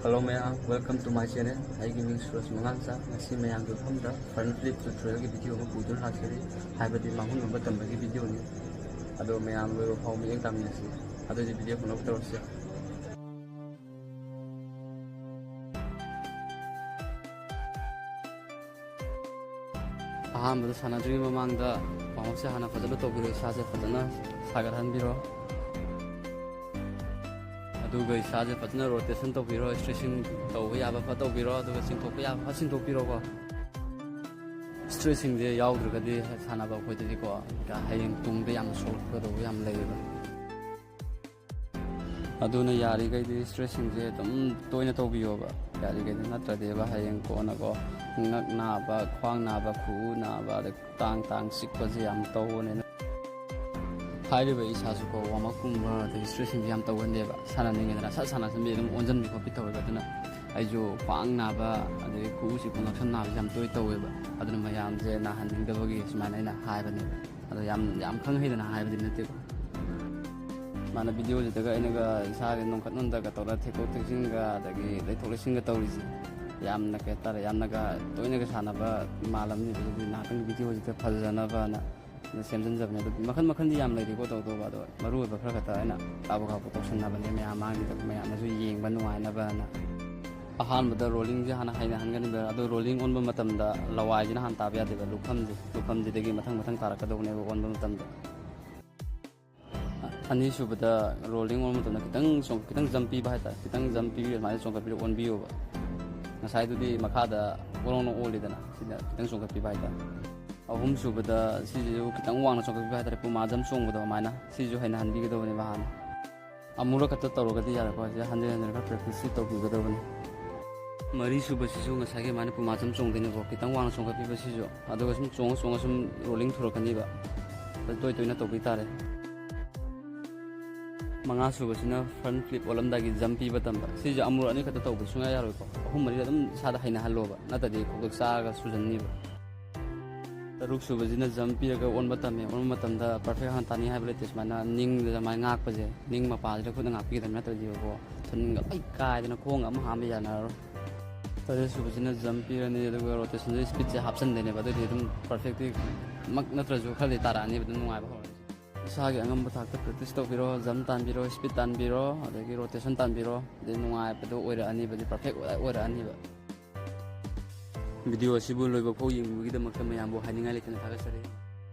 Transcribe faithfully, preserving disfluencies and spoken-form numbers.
Hello ꯃꯌꯥꯝ, welcome to my channel. ꯑꯩꯒꯤ ꯃꯤꯡ ꯁꯨꯔꯖ ꯃꯉꯥꯡꯆꯥ꯫ ꯉꯁꯤ ꯃꯌꯥꯝꯒꯤ ꯃꯐꯝꯗ front flip tutorialꯒꯤ video ꯑꯃ ꯄꯨꯗꯨꯅ ꯂꯥꯛꯆꯔꯤ, ꯍꯥꯏꯕꯗꯤ ꯃꯥꯡꯍꯨꯟ ꯑꯣꯟꯕ ꯇꯝꯕꯒꯤ videoꯅꯤ꯫ ꯑꯗꯣ ꯃꯌꯥꯝ ꯂꯣꯏꯕ ꯐꯥꯎꯕ ꯃꯤꯠꯌꯦꯡ ꯇꯥꯃꯤꯟꯅꯁꯤ꯫ ꯑꯗꯨꯗꯤ video ꯍꯧꯅꯕ ꯇꯧꯔꯁꯤ꯫ ꯑꯍꯥꯟꯕꯗ ꯁꯥꯟꯅꯗ꯭ꯔꯤꯉꯩ ꯃꯃꯥꯡꯗ warm upꯁꯦ ꯍꯥꯟꯅ ꯐꯖꯅ ꯇꯧꯕꯤꯔꯣ, ꯏꯁꯥꯁꯦ ꯐꯖꯅ ꯁꯥꯒꯠꯍꯟꯕꯤꯔꯣ꯫ ꯑꯗꯨꯒ ꯏꯁꯥꯁꯦ ꯐꯖꯅ rotation ꯇꯧꯕꯤꯔꯣ, stretching ꯇꯧꯕ ꯌꯥꯕ ꯐ ꯇꯧꯕꯤꯔꯣ, ꯑꯗꯨꯒ ꯆꯤꯡꯊꯣꯛꯄ ꯌꯥꯕ ꯐ ꯆꯤꯡꯊꯣꯛꯄꯤꯔꯣꯀꯣ꯫ Stretchingꯁꯦ ꯌꯥꯎꯗ꯭ꯔꯒꯗꯤ ꯁꯥꯟꯅꯕ ꯑꯩꯈꯣꯏꯗꯗꯤꯀꯣ, ꯍꯌꯦꯡ ꯇꯨꯡꯗ ꯌꯥꯝꯅ ꯁꯣꯛꯂꯛꯀꯗꯧꯕ ꯌꯥꯝ ꯂꯩꯌꯦꯕ꯫ ꯑꯗꯨꯅ ꯌꯥꯔꯤꯈꯩꯗꯤ stretchingꯁꯦ ꯑꯗꯨꯝ ꯇꯣꯏꯅ ꯇꯧꯕꯤꯌꯣꯕ, ꯌꯥꯔꯤꯈꯩꯗꯤ, ꯅꯠꯇ꯭ꯔꯗꯤꯕ ꯍꯌꯦꯡ ꯀꯣꯟꯅꯀꯣ ꯉꯛ ꯅꯥꯕ, ꯈ꯭ꯋꯥꯡ ꯅꯥꯕ, ꯈꯨꯎ ꯅꯥꯕ, ꯑꯗ ꯇꯥꯡ ꯇꯥꯡ ꯆꯤꯛꯄꯁꯦ ꯌꯥꯝ ꯇꯧꯕꯅꯤꯅ꯫ ꯍꯥꯏꯔꯤꯕ ꯏꯁꯥꯁꯨꯀꯣ warm upꯀꯨꯝꯕ ꯑꯗꯒꯤ stretchingꯁꯦ ꯌꯥꯝ ꯇꯧꯒꯟꯗꯦꯕ, ꯁꯥꯟꯅꯅꯤꯡꯉꯦꯗꯅ ꯁꯠ ꯁꯥꯟꯅꯁꯤꯟꯕꯤ ꯑꯗꯨꯝ ꯑꯣꯟꯁꯤꯟꯕꯤ ꯈꯣꯠꯄꯤ ꯇꯧꯋꯦꯕ꯫ ꯑꯗꯨꯅ ꯑꯩꯁꯨ ꯈ꯭ꯋꯥꯡ ꯅꯥꯕ ꯑꯗꯒꯤ ꯈꯨꯎ ꯆꯤꯛꯄ, ꯉꯛꯁꯝ ꯅꯥꯕꯁꯦ ꯌꯥꯝ ꯇꯣꯏ ꯇꯧꯋꯦꯕ꯫ ꯑꯗꯨꯅ ꯃꯌꯥꯝꯁꯦ ꯅꯥꯍꯟꯅꯤꯡꯗꯕꯒꯤ ꯁꯨꯃꯥꯏꯅ ꯑꯩꯅ ꯍꯥꯏꯕꯅꯦꯕ꯫ ꯑꯗꯣ ꯌꯥꯝ, ꯌꯥꯝ ꯈꯪ ꯍꯩꯗꯅ ꯍꯥꯏꯕꯗꯤ ꯅꯠꯇꯦꯀꯣ꯫ ꯃꯥꯅ videoꯁꯤꯗꯒ ꯑꯩꯅꯒ ꯏꯁꯥꯒ ꯅꯣꯟꯈꯠ ꯅꯣꯟꯊꯒ ꯇꯧꯔ ꯊꯦꯛꯇꯣꯛ ꯊꯦꯛꯆꯤꯟꯒ ꯑꯗꯒꯤ ꯂꯩꯊꯣꯛ ꯂꯩꯁꯤꯟꯒ ꯇꯧꯔꯤꯁꯦ ꯌꯥꯝꯅ, ꯀꯩ ꯍꯥꯏꯇꯥꯔꯦ, ꯌꯥꯝꯅꯒ ꯇꯣꯏꯅꯒ ꯁꯥꯟꯅꯕ ꯃꯥꯜꯂꯝꯅꯤ꯫ ꯑꯗꯨꯗꯤ ꯉꯥꯏꯍꯥꯛꯇꯪ videoꯁꯤꯗ ꯐꯖꯅꯕꯅ ꯁꯦꯝꯖꯤꯟꯖꯕꯅꯦ꯫ ꯑꯗꯨ ꯃꯈꯜ ꯃꯈꯜꯗꯤ ꯌꯥꯝ ꯂꯩꯔꯤꯀꯣ ꯇꯧꯗꯧꯕ, ꯑꯗꯣ ꯃꯔꯨ ꯑꯣꯏꯕ ꯈꯔ ꯈꯛꯇ ꯑꯩꯅ ꯀꯥꯕꯛ ꯀꯥꯕꯛ ꯇꯧꯁꯟꯅꯕꯅꯦ ꯃꯌꯥꯝ ꯃꯥꯡꯒꯤꯗ, ꯃꯌꯥꯝꯅꯁꯨ ꯌꯦꯡꯕ ꯅꯨꯡꯉꯥꯏꯅꯕꯅ꯫ ꯑꯍꯥꯟꯕꯗ rollingꯁꯦ ꯍꯥꯟꯅ ꯍꯩꯅꯍꯟꯒꯅꯤꯕ꯫ ꯑꯗꯣ rolling ꯑꯣꯟꯕ ꯃꯇꯝꯗ ꯂꯋꯥꯏꯁꯤꯅ ꯍꯥꯟꯅ ꯇꯥꯕ ꯌꯥꯗꯦꯕ, ꯂꯨꯈꯝꯁꯦ, ꯂꯨꯈꯝꯁꯤꯗꯒꯤ ꯃꯊꯪ ꯃꯊꯪ ꯇꯥꯔꯛꯀꯗꯧꯕꯅꯦꯕ ꯑꯣꯟꯕ ꯃꯇꯝꯗ꯫ ꯑꯅꯤꯁꯨꯕꯗ rolling ꯑꯣꯟꯕ ꯃꯇꯝꯗ ꯈꯤꯇꯪ ꯆꯣꯡ-, ꯈꯤꯇꯪ jump ꯄꯤꯕ ꯍꯥꯏꯇꯥꯔꯦ, ꯈꯤꯇꯪ jump ꯄꯤꯕꯤꯌꯨ, ꯑꯗꯨꯃꯥꯏꯅ ꯆꯣꯡꯈꯠꯄꯤꯔ ꯑꯣꯟꯕꯤꯌꯣꯕ꯫ ꯉꯁꯥꯏꯗꯨꯗꯤ ꯃꯈꯥꯗ ꯒꯣꯔꯣꯡꯅ ꯑꯣꯜꯂꯤꯗꯅ, ꯁꯤꯗ ꯈꯤꯇꯪ ꯆꯣꯡꯈꯠꯄꯤꯕ ꯍꯥꯏꯇꯥꯔꯦ꯫ ꯑꯍꯨꯝꯁꯨꯕꯗ ꯁꯤꯁꯤꯁꯨ ꯈꯤꯇꯪ ꯋꯥꯡꯅ ꯆꯣꯡꯈꯠꯄꯤꯕ ꯍꯥꯏꯇꯥꯔꯦ, ꯄꯨꯃꯥ jump ꯆꯣꯡꯕꯗꯣ ꯑꯗꯨꯃꯥꯏꯅ, ꯁꯤꯁꯨ ꯍꯩꯅꯍꯟꯕꯤꯒꯗꯕꯅꯦꯕ ꯍꯥꯟꯅ꯫ ꯑꯃꯨꯔꯛ ꯈꯛꯇ ꯇꯧꯔꯒꯗꯤ ꯌꯥꯔꯦꯀꯣ, ꯁꯤꯁꯦ ꯍꯟꯖꯤꯟ ꯍꯟꯖꯤꯟ ꯈꯔ practiceꯁꯤ ꯇꯧꯕꯤꯒꯗꯕꯅꯤ꯫ ꯃꯔꯤꯁꯨꯕꯁꯤꯁꯨ ꯉꯁꯥꯏꯒꯤ ꯑꯗꯨꯃꯥꯏꯅ ꯄꯨꯃꯥ jump ꯆꯣꯡꯗꯣꯏꯅꯦꯀꯣ, ꯈꯤꯇꯪ ꯋꯥꯡꯅ ꯆꯣꯡꯈꯠꯄꯤꯕ ꯁꯤꯁꯨ, ꯑꯗꯨꯒ ꯁꯨꯝ ꯆꯣꯡꯉ ꯆꯣꯡꯉ ꯁꯨꯝ rolling ꯊꯨꯔꯛꯀꯅꯤꯕ, ꯑꯗꯨ ꯇꯣꯏ ꯇꯣꯏꯅ ꯇꯧꯕꯤ ꯇꯥꯔꯦ꯫ ꯃꯉꯥꯁꯨꯕꯁꯤꯅ front flip ꯑꯣꯜꯂꯝꯗꯥꯏꯒꯤ jump ꯄꯤꯕ ꯇꯝꯕ꯫ ꯁꯤꯁꯦ ꯑꯃꯨꯔꯛ ꯑꯅꯤ ꯈꯛꯇ ꯇꯧꯕ ꯁꯨꯡꯌꯥ ꯌꯥꯔꯣꯏꯀꯣ꯫ ꯑꯍꯨꯝ ꯃꯔꯤꯗ ꯑꯗꯨꯝ ꯏꯁꯥꯗ ꯍꯩꯅꯍꯜꯂꯣꯕ, ꯅꯠꯇ꯭ꯔꯗꯤ ꯈꯣꯡꯇꯛ ꯆꯥꯔꯒ ꯁꯨꯖꯟꯅꯤꯕ꯫ ꯇꯔꯨꯛꯁꯨꯕꯁꯤꯅ jump ꯄꯤꯔꯒ ꯑꯣꯟꯕ ꯇꯝꯃꯦ꯫ ꯑꯣꯟꯕ ꯃꯇꯝꯗ perfect ꯍꯥꯟꯅ ꯇꯥꯅꯤ ꯍꯥꯏꯕ ꯂꯩꯇꯦ꯫ ꯁꯨꯃꯥꯏꯅ ꯅꯤꯡꯗ ꯁꯨꯃꯥꯏꯅ ꯉꯥꯛꯄꯁꯦ, ꯅꯤꯡ ꯃꯄꯥꯁꯤꯗ ꯈꯨꯠꯅ ꯉꯥꯛꯄꯤꯒꯗꯕꯅꯤ, ꯅꯠꯇ꯭ꯔꯗꯤꯕꯀꯣ ꯁꯟꯒ ꯂꯣꯏ ꯀꯥꯏꯗꯅ ꯈꯣꯡꯒ ꯑꯃ ꯍꯥꯝꯕ ꯌꯥꯅꯔꯔꯣꯏ꯫ ꯇꯔꯦꯠ ꯁꯨꯕꯁꯤꯅ ꯖꯝ ꯄꯤꯔꯅꯤ, ꯑꯗꯨꯒ ꯔꯣꯇꯦꯁꯟꯁꯦ ꯁ꯭ꯄꯤꯠꯁꯦ ꯍꯥꯞꯆꯟꯗꯣꯏꯅꯦꯕ꯫ ꯑꯗꯨꯗꯤ ꯑꯗꯨꯝ ꯄꯔꯐꯦꯛꯇꯤ ꯃꯛ ꯅꯠꯇ꯭ꯔꯁꯨ ꯈꯔꯗꯤ ꯇꯥꯔꯛꯑꯅꯤꯕ, ꯑꯗꯨꯝ ꯅꯨꯡꯉꯥꯏꯕ ꯍꯧꯔꯅꯤ꯫ ꯏꯁꯥꯒꯤ ꯑꯉꯝꯕ ꯊꯥꯛꯇ ꯄ꯭ꯔꯦꯛꯇꯤꯁ ꯇꯧꯕꯤꯔꯣ, ꯖꯝ ꯇꯥꯟꯕꯤꯔꯣ, ꯁ꯭ꯄꯤꯠ ꯇꯥꯟꯕꯤꯔꯣ, ꯑꯗꯒꯤ ꯔꯣꯇꯦꯁꯟ ꯇꯥꯟꯕꯤꯔꯣ, ꯑꯗꯩ ꯅꯨꯡꯉꯥꯏꯕꯗꯣ ꯑꯣꯏꯔꯛꯑꯅꯤꯕ, ꯑꯗꯩ ꯄꯔꯐꯦꯛ ꯑꯣꯏꯔꯛꯑꯅꯤꯕ꯫ ꯚꯤꯗꯤꯑꯣ ꯑꯁꯤꯕꯨ ꯂꯣꯏꯕ ꯐꯥꯎ ꯌꯦꯡꯕꯤꯕꯒꯤꯗꯃꯛꯇ ꯃꯌꯥꯝꯕꯨ ꯍꯥꯏꯅꯤꯡꯉꯥꯏ ꯂꯩꯇꯅ ꯊꯥꯒꯠꯆꯔꯤ꯫